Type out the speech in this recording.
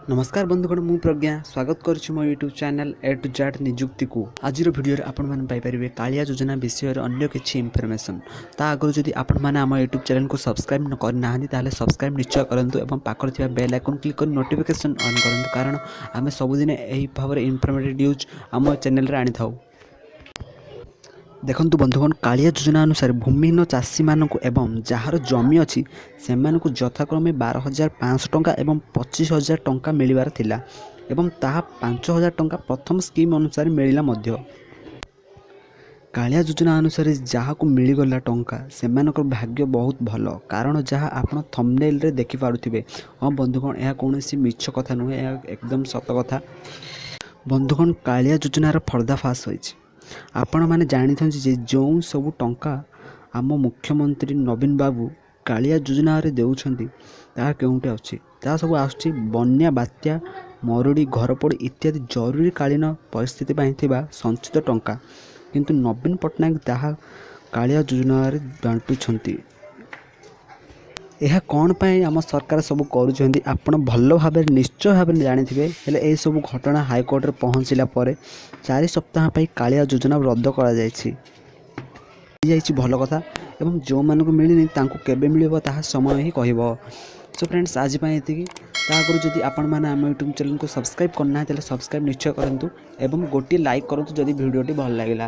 ନମସ୍କାର ବନ୍ଧୁଗଣ, ମୁଁ ପ୍ରଜ୍ଞା ସ୍ୱାଗତ କରୁଛି ମୋ YouTube channel A to Z ନିଯୁକ୍ତିକୁ। ଆଜିର ଭିଡ଼ିଓରେ ଆପଣମାନେ ପାଇପାରିବେ କାଳିଆ ଯୋଜନା ବିଷୟରେ ଅନ୍ୟ କିଛି ଇନଫର୍ମେସନ୍। ତା ଆଗରୁ ଯଦି ଆପଣମାନେ ଆମ ୟୁଟ୍ୟୁବ୍ ଚ୍ୟାନେଲ୍କୁ ସବସ୍କ୍ରାଇବ୍ ନ କରିନାହାନ୍ତି, ତାହେଲେ ସବସ୍କ୍ରାଇବ୍ ନିଶ୍ଚୟ କରନ୍ତୁ ଏବଂ ପାଖରେ ଥିବା ବେଲ୍ ଆଇକନ୍ କ୍ଲିକ୍ କରି ନୋଟିଫିକେସନ୍ ଅନ୍ କରନ୍ତୁ, କାରଣ ଆମେ ସବୁଦିନ ଏହି ଭାବରେ ଇନଫର୍ମେଟିଭ୍ ନ୍ୟୁଜ୍ ଆମ ଚ୍ୟାନେଲ୍ରେ ଆଣିଥାଉ। ଦେଖନ୍ତୁ ବନ୍ଧୁଗଣ, କାଳିଆ ଯୋଜନା ଅନୁସାରେ ଭୂମିହୀନ ଚାଷୀମାନଙ୍କୁ ଏବଂ ଯାହାର ଜମି ଅଛି, ସେମାନଙ୍କୁ ଯଥାକ୍ରମେ 12,500 ଟଙ୍କା ଏବଂ 25,000 ଟଙ୍କା ମିଳିବାର ଥିଲା ଏବଂ ତାହା 5,000 ଟଙ୍କା ପ୍ରଥମ ସ୍କିମ୍ ଅନୁସାରେ ମିଳିଲା ମଧ୍ୟ। କାଳିଆ ଯୋଜନା ଅନୁସାରେ ଯାହାକୁ ମିଳିଗଲା ଟଙ୍କା, ସେମାନଙ୍କର ଭାଗ୍ୟ ବହୁତ ଭଲ, କାରଣ ଯାହା ଆପଣ ଥମ୍ବନେଲ୍ରେ ଦେଖିପାରୁଥିବେ। ହଁ ବନ୍ଧୁଗଣ, ଏହା କୌଣସି ମିଛ କଥା ନୁହେଁ, ଏହା ଏକଦମ ସତ କଥା। ବନ୍ଧୁଗଣ, କାଳିଆ ଯୋଜନାର ପର୍ଦ୍ଦାଫାଶ ହୋଇଛି। ଆପଣମାନେ ଜାଣିଛନ୍ତି ଯେ ଯେଉଁ ସବୁ ଟଙ୍କା ଆମ ମୁଖ୍ୟମନ୍ତ୍ରୀ ନବୀନ ବାବୁ କାଳିଆ ଯୋଜନାରେ ଦେଉଛନ୍ତି, ତାହା କେଉଁଠି ଅଛି? ତାହା ସବୁ ଆସୁଛି ବନ୍ୟା, ବାତ୍ୟା, ମରୁଡ଼ି, ଘରପୋଡ଼ି ଇତ୍ୟାଦି ଜରୁରୀକାଳୀନ ପରିସ୍ଥିତି ପାଇଁ ଥିବା ସଞ୍ଚିତ ଟଙ୍କା। କିନ୍ତୁ ନବୀନ ପଟ୍ଟନାୟକ ତାହା କାଳିଆ ଯୋଜନାରେ ବାଣ୍ଟୁଛନ୍ତି। ଏହା କ'ଣ ପାଇଁ ଆମ ସରକାର ସବୁ କରୁଛନ୍ତି, ଆପଣ ଭଲ ଭାବରେ ନିଶ୍ଚୟ ଭାବରେ ଜାଣିଥିବେ। ହେଲେ ଏସବୁ ଘଟଣା ହାଇକୋର୍ଟରେ ପହଞ୍ଚିଲା ପରେ 4 ସପ୍ତାହ ପାଇଁ କାଳିଆ ଯୋଜନା ରଦ୍ଦ କରାଯାଇଛି। ଯାଇଛି ଭଲ କଥା ଏବଂ ଯେଉଁମାନଙ୍କୁ ମିଳିନି, ତାଙ୍କୁ କେବେ ମିଳିବ, ତାହା ସମୟ ହିଁ କହିବ। ସୋ ଫ୍ରେଣ୍ଡସ୍, ଆଜି ପାଇଁ ଏତିକି। ତା ଆଗରୁ ଯଦି ଆପଣମାନେ ଆମ ୟୁଟ୍ୟୁବ୍ ଚ୍ୟାନେଲ୍କୁ ସବସ୍କ୍ରାଇବ୍ କରିନାହାନ୍ତି, ତାହେଲେ ସବସ୍କ୍ରାଇବ୍ ନିଶ୍ଚୟ କରନ୍ତୁ ଏବଂ ଗୋଟିଏ ଲାଇକ୍ କରନ୍ତୁ ଯଦି ଭିଡ଼ିଓଟି ଭଲ ଲାଗିଲା।